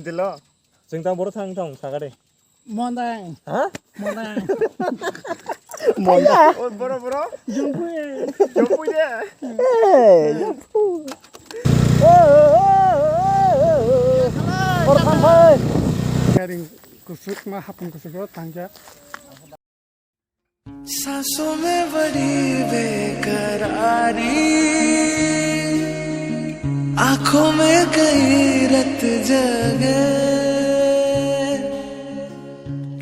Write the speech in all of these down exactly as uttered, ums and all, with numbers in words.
Dilo. Chwng tang boro thang thang sakha de. Mondang. Ha? Mondang. Mondang. Oh, boro, boro. Jumpui. Jumpui de. Eh, jumpui. Oh, oh, oh, oh, oh. Boro thang phai. Kairing kusuk ma hapung kusuk ro tangja. सांसों में बड़ी बेकरारी, आंखों में कई रत जगे,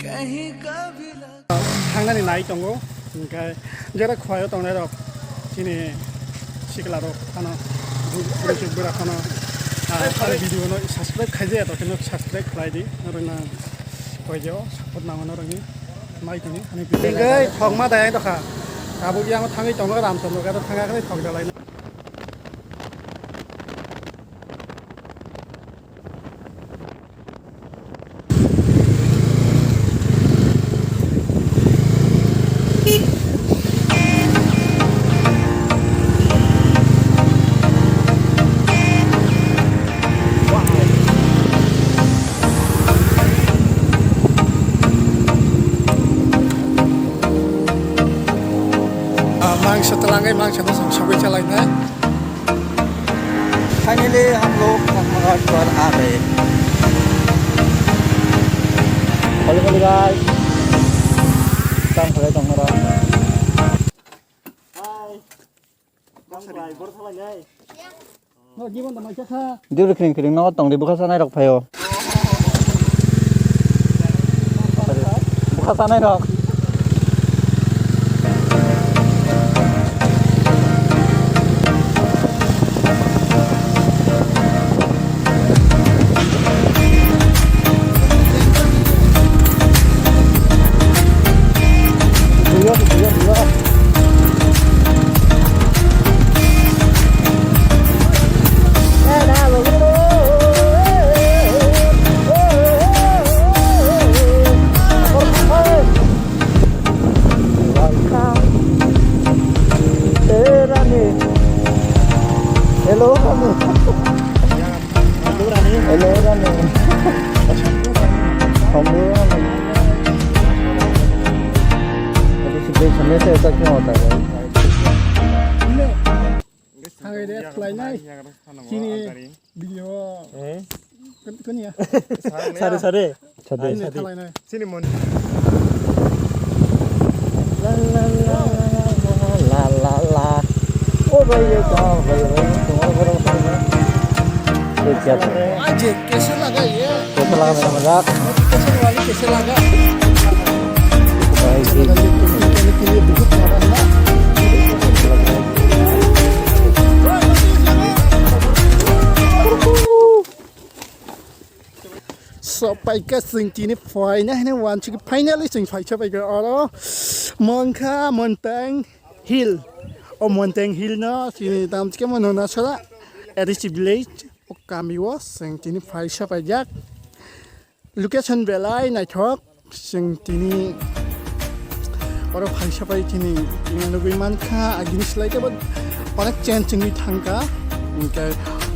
कहीं कभी लगा। Thangnani nai tongo, hingke jera khwlaio tongnai rok, chini sikla rok phano, bu-, bwrwi chuk bwra phano, ah, ani video no subscribe khaijaya to, khe subscribe khlai di, norok na koijo support nango norokni. Mai tini, ani pili. Hingke thokma dayang dokha. Tabuk yang thangwi tongo Ramchandra gado thanga khe thok dalai. Mangsa twlangwi mangsa no chwng sogwi chalainai. Finally, हम लोग चकमागढ़ पर आ गए। Hello, hello guys. Tang khlai tong nara. Hi. Tang khlai, bor khlai nai. No, gibon da mai kha. Dibri khring khring no tong di bwkha sanai rok phaio. Bwkha sanai rok. Hello, Rani. Hello, Rani. Hello, Rani. Hello, Rani. Ito si Dave sa mesa, ito si Mota. Thangwi de khlainai. Chini video. Eh? Kun-, kun ya? Sare, sare. Sare, sare. Khlainai. Chini mon. La, la, la, la, la, la, la. Oh, bhai, ye kya, bhai, bhai, tumhara bhai, bhai. Ye kya tha? आज कैसे लगा ये? कैसे लगा मेरा मजाक? कैसे वाली कैसे लगा? भाई जी। So, paikha chwng tini phaina hwnwi uansukhe finally chwng phaisa paikha oro Mongkha Montang Hill. O Montang Hill no chini tamchikhe mano nasara A D C village. O kami o chwng tini phaisa paijak. Location belai naithok, chwng tini oro phaisa pai tini, tini nugwi mankha, agini slai tebo onek change wngwi thangkha, hwnkhe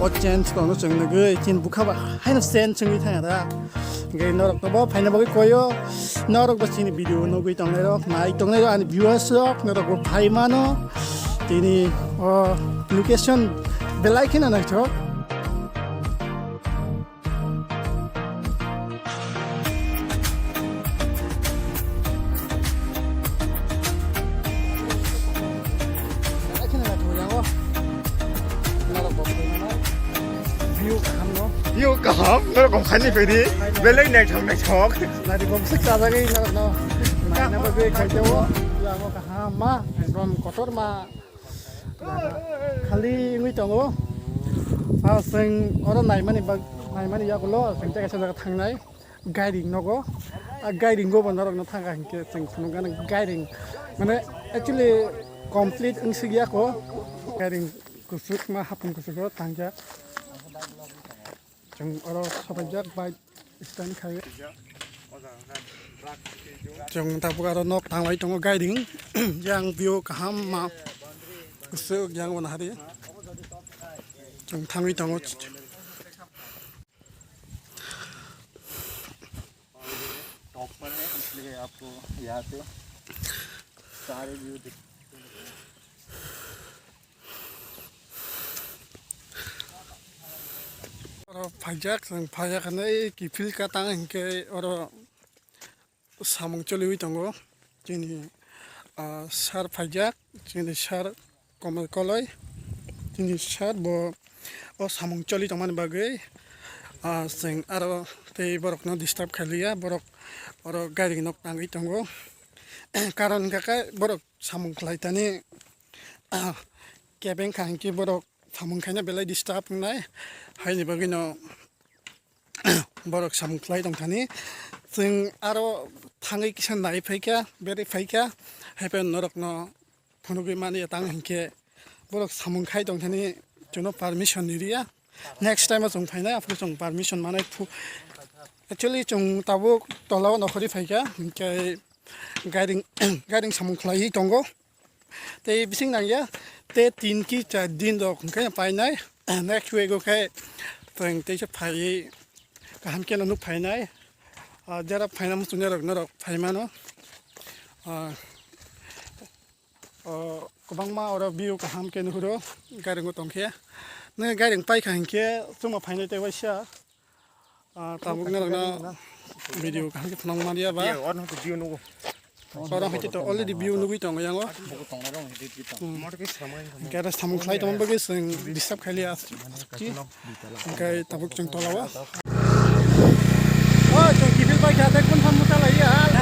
o change kono chwng nugwi chini bwkha ba haino change wngwi thangkha da. Hwnkhe norok tobo phaina bagwi koyo, norok bo chini video nugwi tongnai rok, nai tongnai rok, ani viewers rok, norok bo phai mano, tini o location belai kheno naithok. View kaham no. View kaham, norok kok hani pedi, belai naithok naithok. Nari kok sik chajagwi norok no. Naina bagwi khaijao. View kaham ma, ekdom kotor ma. Khali wngwi tongo. Ah, chwng oro naimani bag-, naimani yagulo chwng tei kaisa jaga thangnai. Gairing nogo. Ah, gairing go bo norokno thangkha hinkhe chwng phunukgano gairing. Mane actually complete wngsuk ya kho. Gairing kuchuk ma hapung kuchuk o tangya. Chwng oro sobaijak bike stand khai. Chwng tabuk aro nok thangbai tongo gairing. Yang view kaham ma kuchuk yang wana hari. Chwng thangwi tongo. इसलिए आपको यहाँ से सारे व्यू दिख Oro phaijak, chwng phaijak hinwi kiphil ka tang hinkhe oro samung choliwi tongo. Chini, ah, sir phaijak, chini sir Komol Koloi, chini sir bo o samung choli tongmani bagwi, ah, chwng aro tei borokno disturb khailiya, borok oro gari nok tangwi tongo. Karon hwnkha khe borok samung khlai tani, ah, kebeng kha hinkhe borok samung khaina belai disturb wngnai, haini bagwino borok samung khlai tongthani. Chwng aro thangwi kisa nai phaikha, berwi phaikha, haiphano norokno phunugwi mani tang hinkhe borok samung khai tongthani chwngno permission niriya. Next time o chwng phainai, aphuru chwng permission manai phu-, actually chwng tabuk tolao nokhorwi phaikha, hinkhe gairing, gairing samung khlaiwi tongo. Tei bising nangya, tei tin ki char din rok hwnkhe painai. Next week o khe chwng teisa phaiwi kaham khe nuk phainai. Ah, jera phaina muchungnai rok norok phaimano. Ah, oh, kwbangma oro view kaham khe nuhuro gairingo tongkhe. Nini gairing paikha hinkhe chwngma phainai tei waisa. Ah, tabuk norokno video kaham khe phunuk manya ba. Oro hai to already view nugwi tongo yango. Hwnkhe aro samung khlai tongma bagwi chwng disturb khailiya. Hwnkhe tabuk chwng tolao. O chwng kiphil paikha tei kuntham muta laiya.